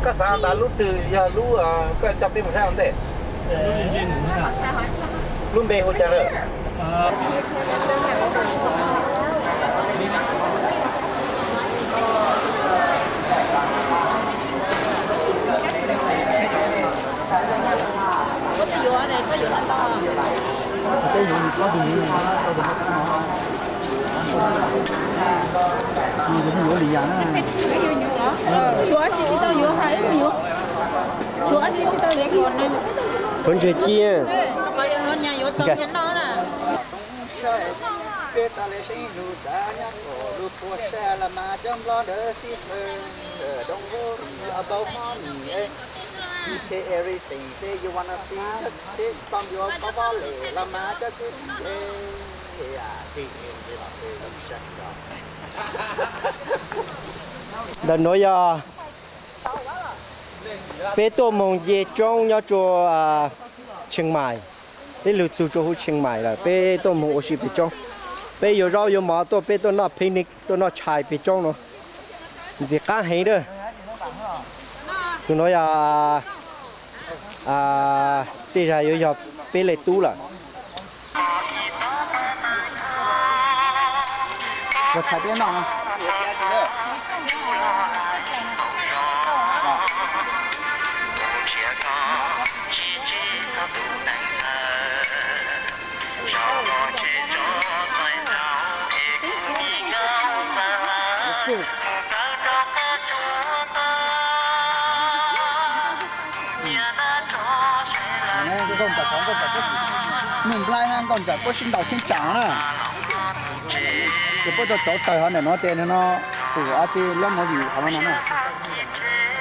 Koj xav tas lub twg yog lub koj coj peb mus saib ua ntej? Lub npe hu cas lawm? Yuav tsis tau yuav hais ib me nyuam. Tshuav dab tsi tsis tau yuav. Puav ntseg ciaj. Peb txoj kev sib hlub txav nyob kom lub puas sab los mas cov nplog ntawd xib xwb. Don't worry about money, pay everything that you wanna see, just take from your wallet los mas cov kwv tij. Ntawm nuav yog peb tuaj moog nce tsoob nyob rua Tsheej Maim. Peb lug txug rua huv Tsheej Maim lawm, peb tuaj moog ua si pem tsoob. Peb yuav zaub yuav mov tuaj, peb tuaj noj picnic, tuaj noj tshais pem tsoob nuav. Ntxim qaab heev lawm. Tug nuav yog tej zag yuav yog peb le tub lawm. Nuj Nplaib hab Nkauj Ntxawm puab sib ntaus cheeb tsam na. Ces puab rau tsauv tawg hov ntawm no tes no, tus dab tsi lab movie hov no na.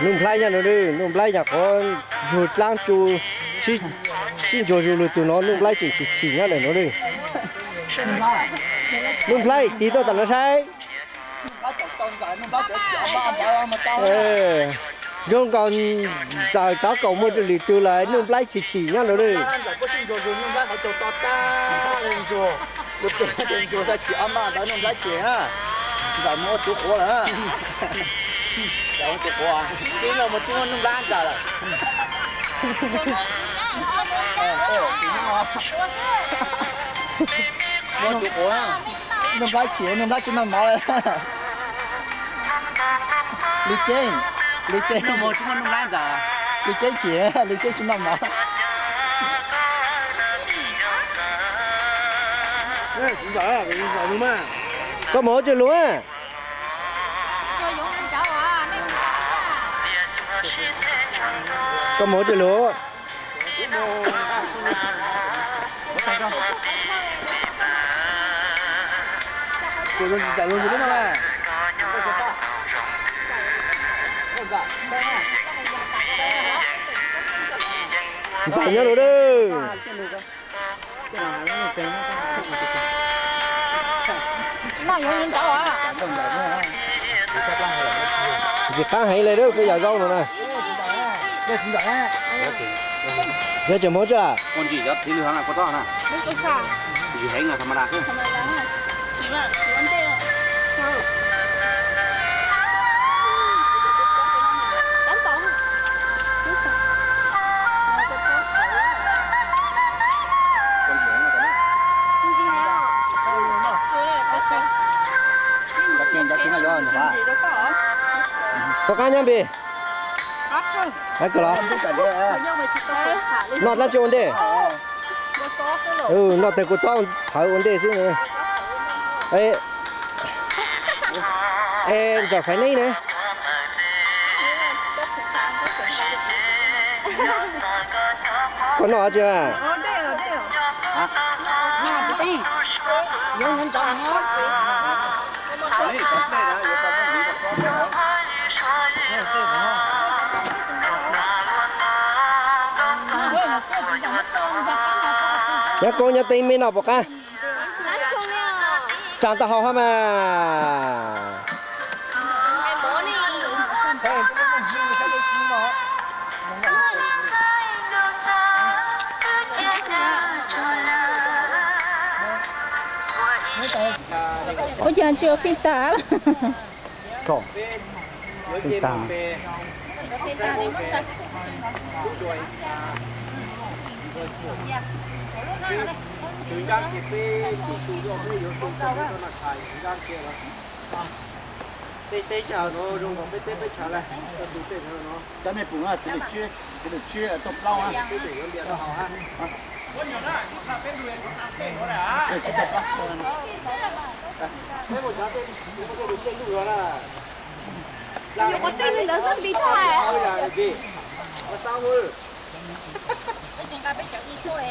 Nuj Nplaib nyob no, Nuj Nplaib nyuam qhuav zug dlaab tsu sib ntsuas zug lug txug no, Nuj Nplaib tseem chim chim nyob ntawm no. Nuj Nplaib tig tuaj tom no saib. Zoo nkaus Ntxawm cov kaum muaj lwm tug lawm, Nuj Nplaib chim chim nyob no. Ntxawm mus ua tsuv quav lawm. Ntxawm mus ua tsuv quav, ib leeg mus cuag Nuj Nplaib ntag lawm. Mus ua tsuv quav, Nuj Nplaib chim, Nuj Nplaib tsis noj mov lawm. Li Ceeb, Li Ceeb, Li Ceeb chim, Li Ceeb tsis noj mov. Koj mus ua tsuj lug a. Koj mus ua tsuj lug. Ntxawm nyob lawm. Ntxim qab heev le peb yam zaub no na. Yog tseem moog tsi. Puas qab nyob npe? Qab kawg los? Noj dlaab tsi ua ntej? Noj tawg kua txob hawv ua ntej xwb. Es Ntxawm Faiv Neeb ne? Koj noj dab tsi? Nyob koob nyob teeb mej noj puas qab? Tsaam tau hau hab mas. Ua cas tsis ua pij tag? Pij tag. Peb teb chaws no zoo nkaus peb teb peb chaws lawm, cov mej pum no txiv lwm tsib, txiv lwm tsib tuaj plaub na.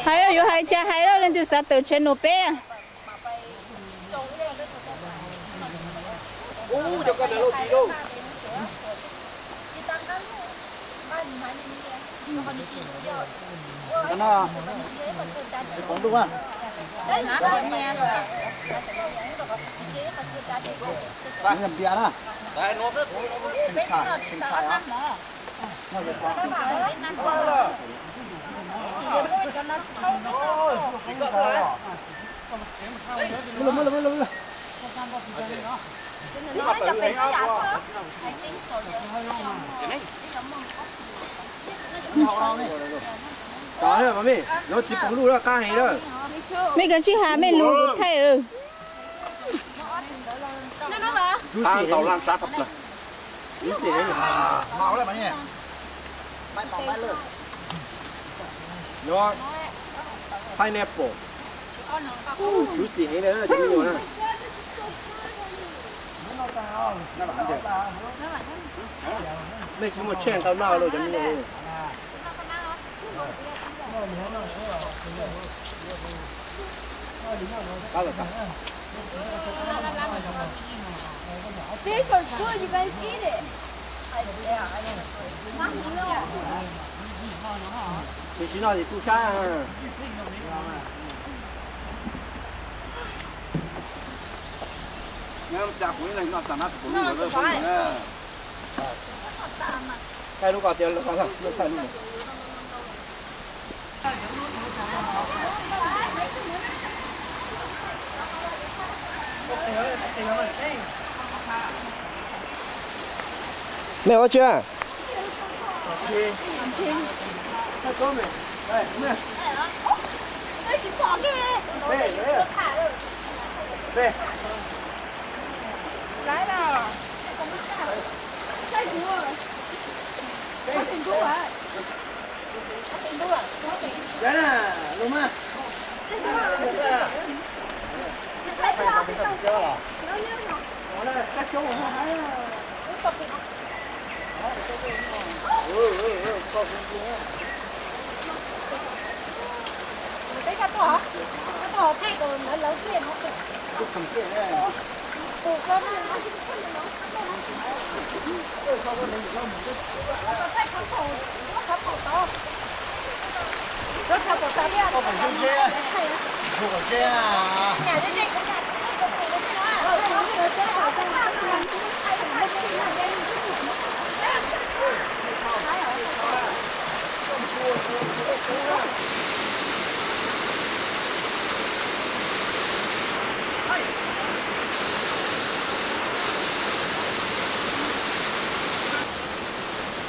Hais los yuav hais cas hais los leej twg xav tawm tsheb nus peb. Cov mej, yuav txiv pum luj lawm qab heev lawm. Mej kav tsij has mej lus kuv thaij lawm. Pineapple. Juicy heev na cov me nyuam na. Mej tsis muaj tshej ntau noj los cov me nyuam. Tsis noj tsis tu sab. Thaij lub ko tias lub ko, thaij lub. Mej ua tsi?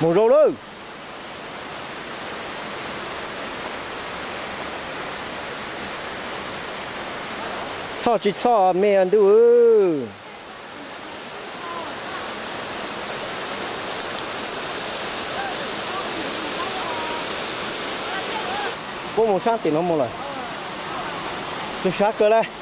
Mus zoo lawm. Txhoj tsis txhoj me ntuj. Puab mus sab tim no mus lawm. Txog sab kawg lawm.